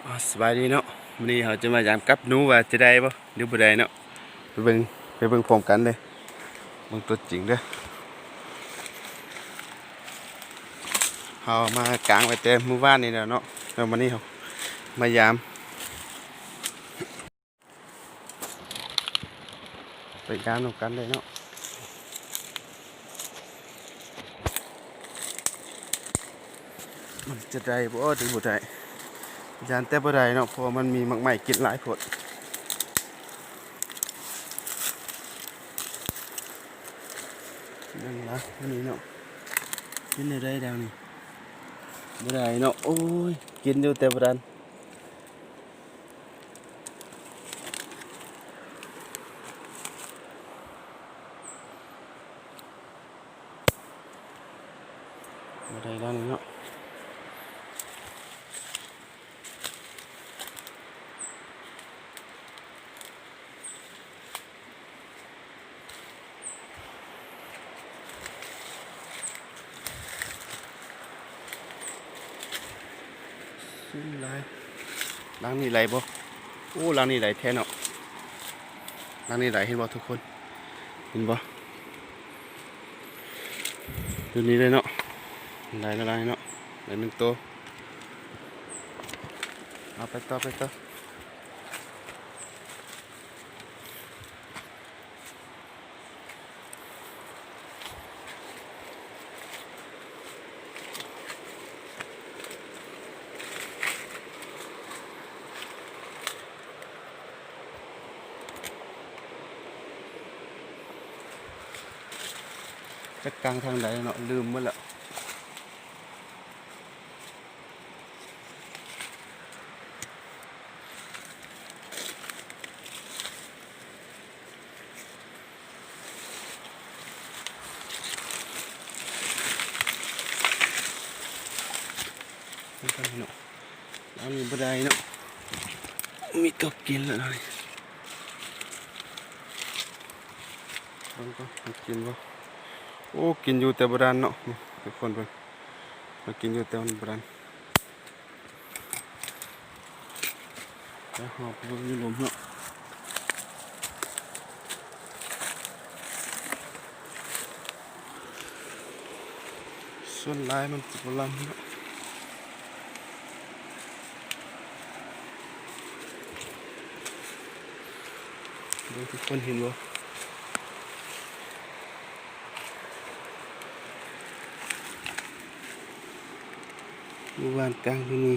ອາ ສະບາຍດີເນາະ, ມື້ນີ້ເຮົາຈະມາຢາມກັບໜູວ່າຈະໄດ້ບໍ່ ຫຼືບໍ່ໄດ້ເນາະ. ໄປເບິ່ງ ໄປເບິ່ງພ້ອມກັນເດີ ເບິ່ງຕົວຈິງເດີ. ເຮົາມາກາງໄວ້ແຕ່ມື້ວານນີ້ແລ້ວເນາະ, ແລ້ວມື້ນີ້ເຮົາມາຢາມ. ໄປຢາມນຳກັນເລີຍເນາະ. ມັນຈະໄດ້ບໍ່ ຫຼືບໍ່ໄດ້? ຢ້ານແຕ່ບໍ່ໄດ້ເນາະ, ເພາະວ່າມັນມີໝາກໄມ້ກິນຫຼາຍໂພດ. ເບິ່ງລະ ນີ້ເນາະ, ກິນໄດ້ດາວນີ້? ບໍ່ໄດ້ເນາະ. ໂອ້ຍ ກິນຢູ່ແຕ່ບໍ່ທັນ. ບໍ່ໄດ້ແລ້ວນີ້ເນາະ. ຊຸນຫຼາຍ. ຫຼັງນີ້ຫຼາຍບໍ່? ໂອ້ ຫຼັງນີ້ຫຼາຍແທ້ເນາະ, ຫຼັງນີ້ຫຼາຍ. ເຫັນບໍ່ທຸກຄົນ? ເຫັນບໍ່? ຢູ່ນີ້ເລີຍເນາະ, ຫຼາຍຫຼາຍເນາະ, ຫຼາຍໜຶ່ງໂຕ. ເອົາໄປຕໍ່ ໄປຕໍ່. ຈັກກາງທາງໃດເນາະ ລືມໝົດແລ້ວ. ເບິ່ງກ່ອນເນາະ, ອັນນີ້ບໍ່ໄດ້ເນາະ, ມີຕົກກິນແລ້ວເນາະ. ເບິ່ງກ່ອນ ມັນກິນບໍ່? ໂອ້ ກິນຢູ່ແຕ່ບໍ່ທັນເນາະ ນີ້ ທຸກຄົນເບິ່ງ. ມາກິນຢູ່ແຕ່ມັນບໍ່ທັນ. ແລ້ວເຮົາໄປເບິ່ງຢູ່ລຸ່ມເນາະ, ສ່ວນຫຼາຍມັນຈະບໍ່ລຳເນາະ. ເບິ່ງທຸກຄົນເຫັນບໍ່? ໝູ່ບ້ານກາງທີ່ນີ້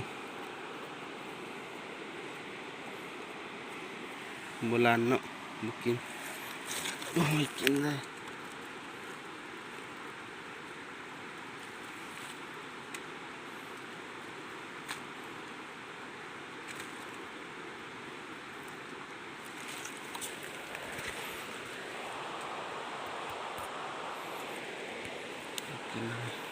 ໂບລານເນາະ, ບໍ່ກິນ ບໍ່ໃຫ້ກິນເລີຍ. ກິນ